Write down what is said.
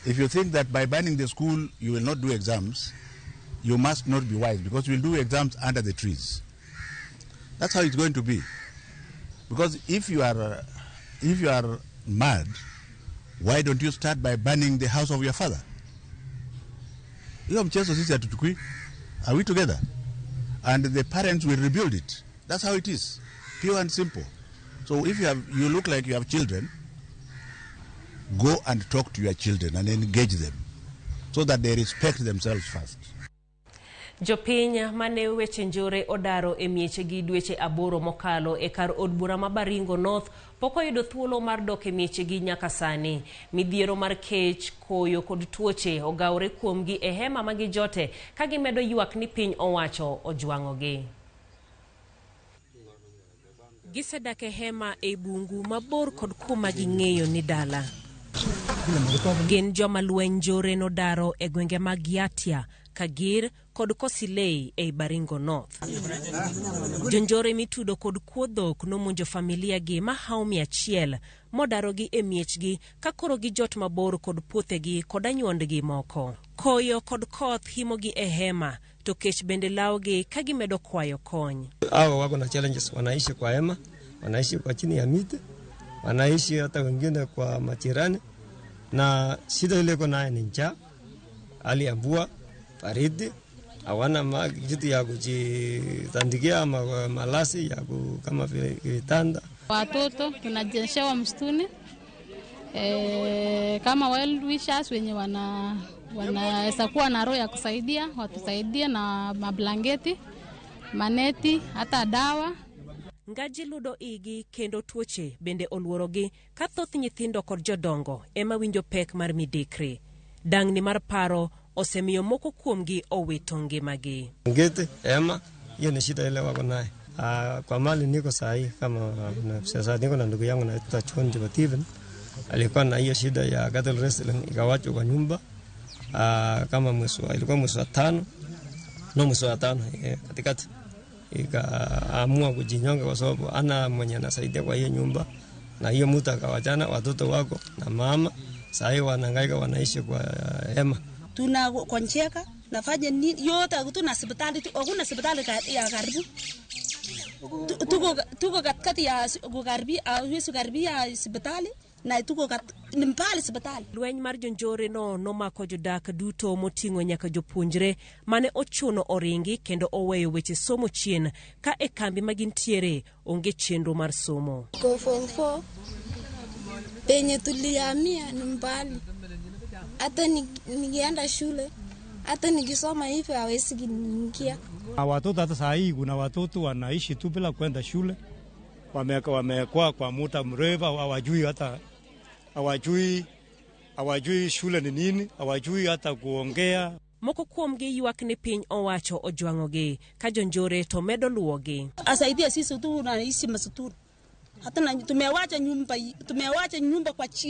If you think that by banning the school you will not do exams, you must not be wise, because we'll do exams under the trees. That's how it's going to be. Because if you are mad, why don't you start by burning the house of your father? Hiyo mchezo sisi hatuchukui. Are we together? And the parents will rebuild it. That's how it is. Pure and simple. So if you look like you have children, go and talk to your children and engage them so that they respect themselves first. Jopiny mane weche njore odaro e miechegi dweche 8 mokalo e kar od bura ma Baringo North pok oyudo thuolo mar dok e miechegi nyaka sani. Midhiero mar kech, koyo kod tuoche ogawore kuomgi e hema ma gijote ka gimedo ywak ni piny owacho ojwang'ogi. Gisedak e hema e bungu mabor kod kuma ging'eyo ni dala. Gin joma lweny njore nodaro e gwenge mag Yatia, Kagir kod Kosilei ei Baringo North. Jonjore mitudo kod kuo dhok nomonjo familia gi mahawo 100 modarogi e miechgi ka koro gijot mabor kod puothegi kod anyuondgi moko. Koyo kod koth himogi e hema to kech bende lawogi ka gimedo kwayo kony. Hao wako na challenges, wanaishi kwa hema, wanaishi kwa chini ya miti, wanaishi hata wengine kwa majirani, na shida ile iko naye ni njaa, hali ya mvua, baridi, hawana kitu ya kujitandikia ama malazi ya kama vile vitanda. Watoto tunajeshewa msituni, kama well wishers wenye wanaweza kuwa na roho ya kusaidia, watusaidie na mablangeti, maneti, hata dawa. Ngaji ludo igi kendo tuoche bende oluorogi ka thoth nyithindo kod jodongo ema winjo pek mar midekre. Dangni mar paro osemiyo moko kuomgi owito ngimagi. Ngeti, hema, hiyo ni shida ile wako naye. Kwa mali niko sahi kama sasa niko na ndugu yangu anaitwa John Jebativen, alikuwa na hiyo shida ya cattle rustling ikawachwa kwa nyumba. Kama mwezi wa, ilikuwa mwezi wa tano, no mwezi wa tano, katikati ikaamua kujinyonga kwa sababu ana mwenye anasaidia kwa hiyo nyumba, na hiyo mtu akawachana watoto wako na mama. Sahi wanahangaika, wanaishi kwa hema. Tunagonjeka, nafanya nini yote, tuna hospitali, hakuna hospitali ya karibu. Tuko katikati ya kukaribia, hawezi karibia hospitali na tuko ni mbali hospitali. Lweny mar jonjore no nomako jodak duto moting'o nyaka jopuonjre mane ochuno oringi kendo oweyo weche somo chien ka e kambi ma gintiere onge chenro mar somo. Ko form 4 penye tulihamia ni mbali. Hata nikienda shule, hata nikisoma hivi hawezi kuniingia. Watoto hata saa hii kuna watoto wanaishi tu bila kwenda shule. Wamekuwa kwa muda mrefu, hawajui hata, hawajui, hawajui shule ni nini, hawajui hata kuongea. Moko kuomgi ywak ni piny owacho ojwang'ogi ka jonjore to medo luwogi. Asaidie sisi tu tunaishi msituni. Hata na tumewacha nyumba, tumewacha nyumba kwa chini.